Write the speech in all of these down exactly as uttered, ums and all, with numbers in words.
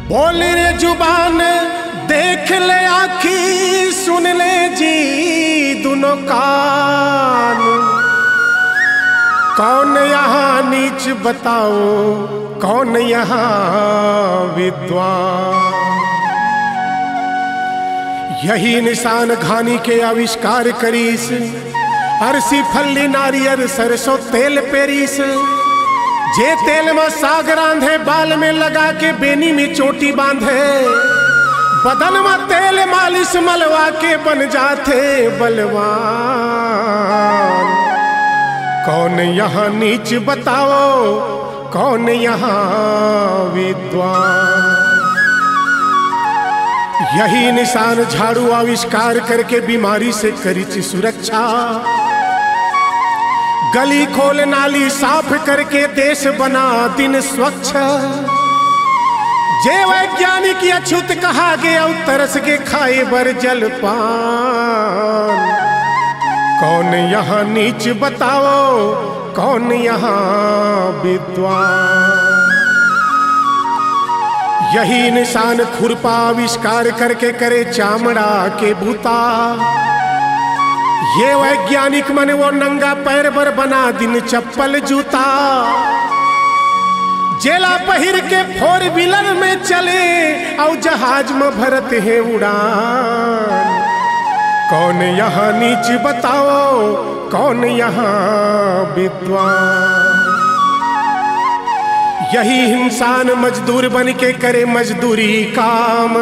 बोल रे जुबान, देख ले आँखी, सुन ले जी दुनो कान। कौन यहाँ नीच बताओ, कौन यहाँ विद्वान? यही इंसान घानी के आविष्कार करिस। अरसी, फल्ली, नारियर, सरसों तेल पेरिस। जे तेल म साग रांधे, बाल में लगा के बेनी में चोटी बांधे, बदन म तेल मालिश मलवा के बन जाथे बलवान। कौन यहाँ नीच बताओ, कौन यहाँ विद्वान? यही इंसान झाड़ू आविष्कार करके बीमारी से करिच सुरक्षा। गली खोल, नाली साफ करके देश बना दिन स्वच्छ। जे वैज्ञानिक अछूत कहा गे अउ तरस के खाए बर जलपान। कौन यहाँ नीच बताओ, कौन यहाँ विद्वान? यही इंसान खुरपा आविष्कार करके करे चामड़ा के बूता। ये वैज्ञानिक मन वो नंगा पैर बर बना दिन चप्पल जूता। जेला पहिर के फोर व्हीलर में चले अउ जहाज में भरत हे उड़ान। कौन यहाँ नीच बताओ, कौन यहाँ विद्वान? यही इंसान मजदूर बन के करे मजदूरी काम।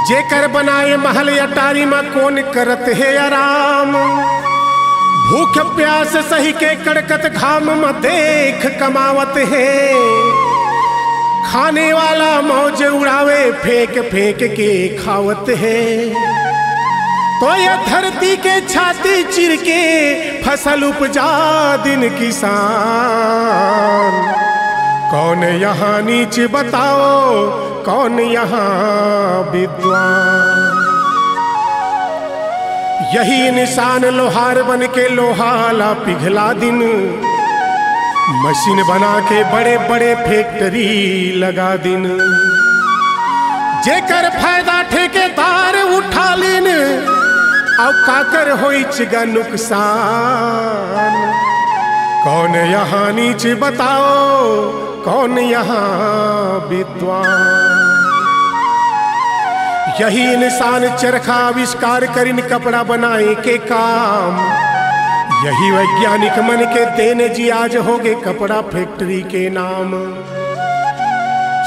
जेकर बनाए महल अटारी म कोन करत हे आराम। भूख प्यास सही के कड़कत घाम म देख कमावत हे। खाने वाला मौज उड़ावे, फेंक फेंक के खावत हे। तो ये धरती के छाती चिर के फसल उपजा दिन किसान। कौन यहाँ नीच बताओ, कौन यहाँ विद्वान? यही इंसान लोहार बन के लोहा ला पिघला दिन, मशीन बना के बड़े बड़े फैक्ट्री लगा दिन। जेकर फायदा ठेकेदार उठा लीन, अउ काकर होइच गा नुकसान। कौन यहाँ नीच बताओ, कौन यहाँ विद्वान? यही इंसान चरखा आविष्कार करिन, कपड़ा बनाए के काम। यही वैज्ञानिक मन के देन जी आज होगे कपड़ा फैक्ट्री के नाम।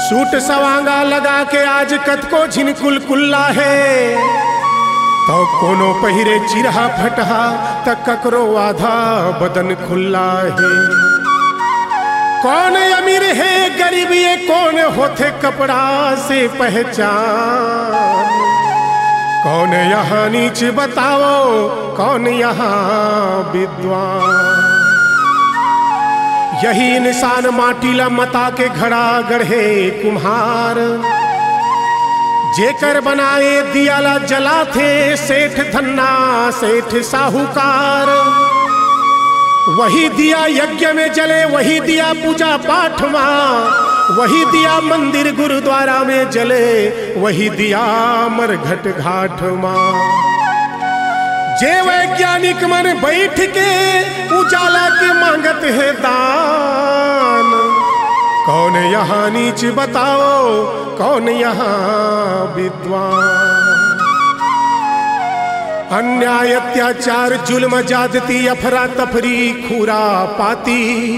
सूट सवांगा लगा के आज कतको झिन कुलकुल्ला हे, तो कोनो पहिरे चिरहा फटहा, त ककरो आधा बदन खुल्ला हे। कौन अमीर हे गरीब, ये कौन होथे कपड़ा से पहचान? कौन यहाँ नीच बताओ, कौन यहाँ विद्वान? यही इंसान माटी ला मता के घड़ा गढ़े कुम्हार। जेकर बनाए दिया ला जलाथे सेठ धन्ना, सेठ साहूकार। वही दिया यज्ञ में जले, वही दिया पूजा पाठ मा, वही दिया मंदिर गुरुद्वारा में जले, वही दिया मरघट घाट मा। जे वैज्ञानिक मन बैठ के उजाला के मांगत हे दान। कौन यहाँ नीच बताओ, कौन यहाँ विद्वान? अन्याय, अत्याचार, जुल्म, ज्यादती, अफरा तफरी, खूरा पाती,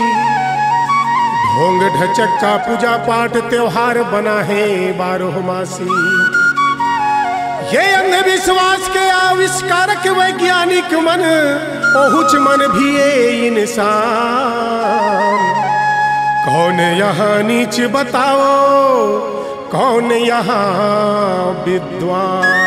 ढोंग ढचक्का, पूजा पाठ, त्योहार बना हे बारह मासी। ये अंधविश्वास के आविष्कारक वैज्ञानिक मन, ओहुच मन भी ये इंसान। कौन यहाँ नीच बताओ, कौन यहाँ विद्वान?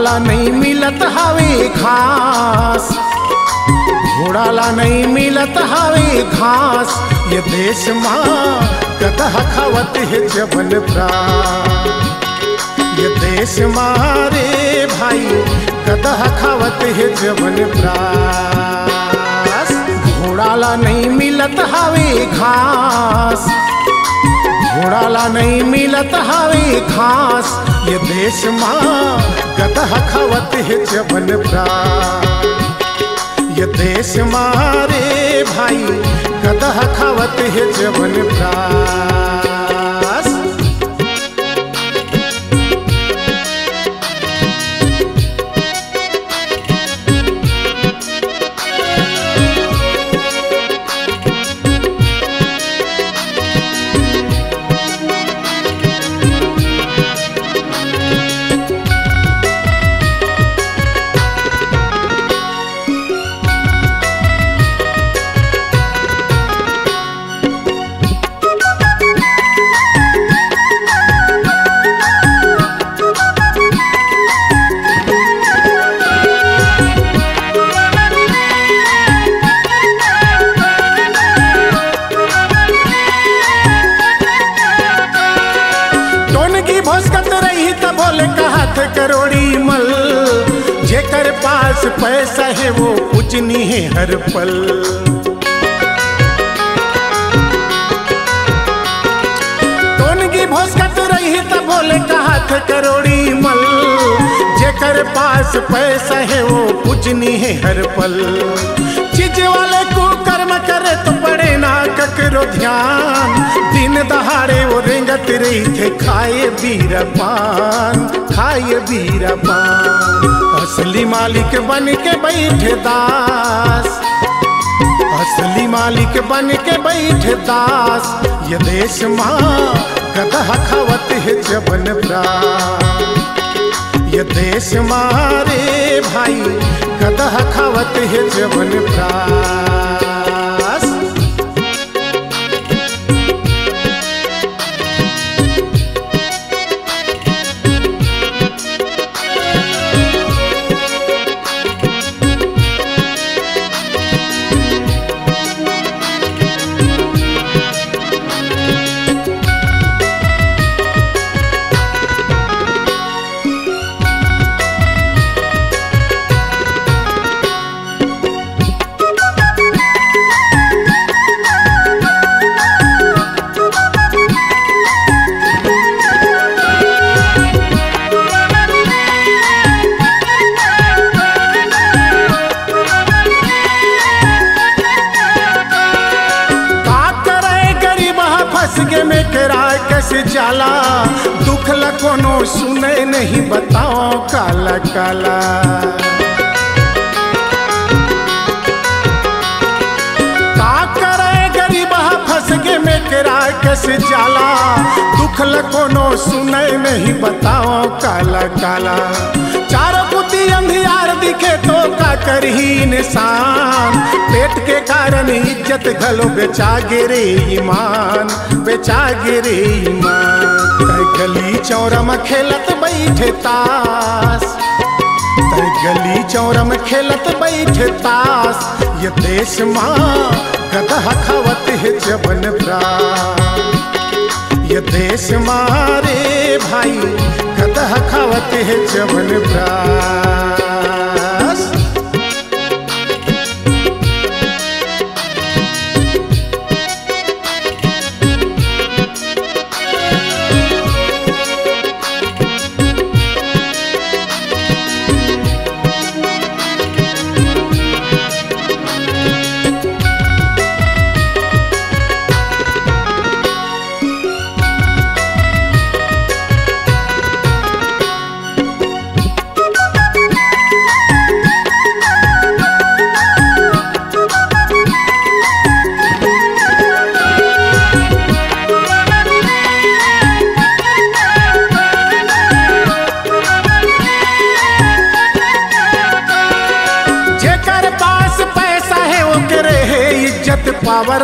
ला नइ मिलत हावे घास, घोड़ा ला नइ मिलत हावे घास, ये देश मा गदहा खावत हे चबनप्रास। ये देश मा रे भाई, गदहा खावत हे चबनप्रास। घोड़ा ला नइ मिलत हावे घास, घोड़ा ला नइ मिलत हावे घास, ये देश मा गदहा खावत हे चबनप्रास। ये देश मा रे भाई, गदहा खावत हे चबनप्रास। टोनगी भोसकत रही त बोले कहत करोड़ी मल, जेकर पास पैसा हे वो पूजनी हे हर पल। टोनगी भोसकत रही त बोले कहत करोड़ी मल, जेकर पास पैसा हे वो पूजनी हे हर पल। चीज वाले कुकर्म करे तो पड़े ना ककरो ध्यान। दिन दहाड़े वो रेंगत रहिथे खाए बीरा पान, खाए बीरा पान। असली मालिक बन के बइठे दास, असली मालिक बन के बइठे दास। ये देश मा गदहा खावत हे चबनप्रास। ये देश मा रे भाई, गदहा खावत हे चबनप्रास। का करे गरीब ह फंस गे मेकरा कस जाला, दुख ल कोनो सुने नहीं बताओ काला काला। का करे गरीब ह फंस गे मेकरा कस जाला, दुख ल कोनो सुने नहीं बताओ काला काला। चारों कुती अंधियार दिखे तो का करही इंसान, पेट के कारण इज्जत घलो बेचा गे रे ईमान, बेचा गे रे ईमान। तै गली चौरा म खेलत बइठे तास, तै गली चौरा म खेलत बइठे तास। ये देश मा गदहा खावत हे चबनप्रास। ये देश मा रे भाई, गदहा खावत हे चबनप्रास। जेकर पास पैसा हे, ओकरे हे इज्जत पावर,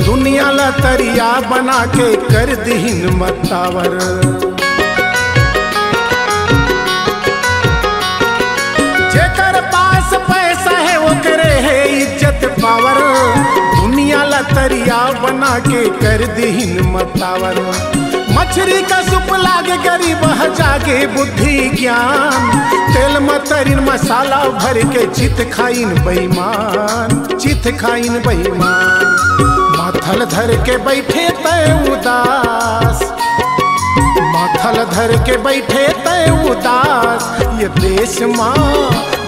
दुनिया ला तरिया बना के कर दिहिन मतावर। तरिया बना के कर दिहिन मतावन। मछरी का सुप लागे गरीब ह जागे बुद्धि ज्ञान। तेल म तरिन मसाला भर के चित खाइन बेईमान, चित खाइन बेईमान। माथल धर के बैठे तय उदास, माथल धर के बैठे तय उदास। ये देश मा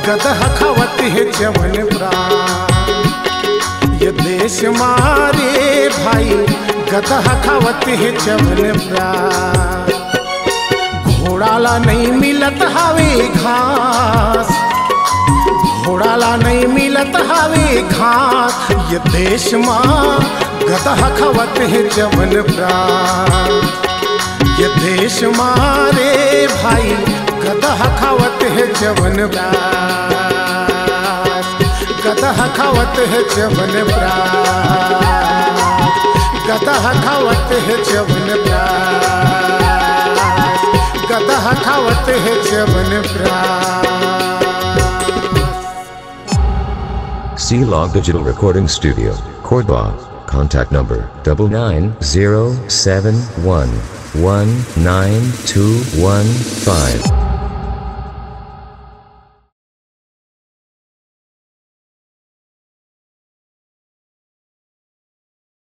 गदह खावत हे जवन प्राण, ये देश मा रे भाई गदह खावत हे जवन प्राण। घोड़ा ला नहीं मिलत हावे घास, घोड़ा ला नहीं मिलत हावे घास। ये देश मा गदह खावत हे जवन प्राण, ये देश मा रे भाई गदह खावत हे जवन प्राण, गदह खावत हे जवन प्राण, गदह खावत हे जवन प्राण, गदह खावत हे जवन प्राण। C Log Digital Recording Studio, Cordoba. Contact number double nine zero seven one one nine two one five.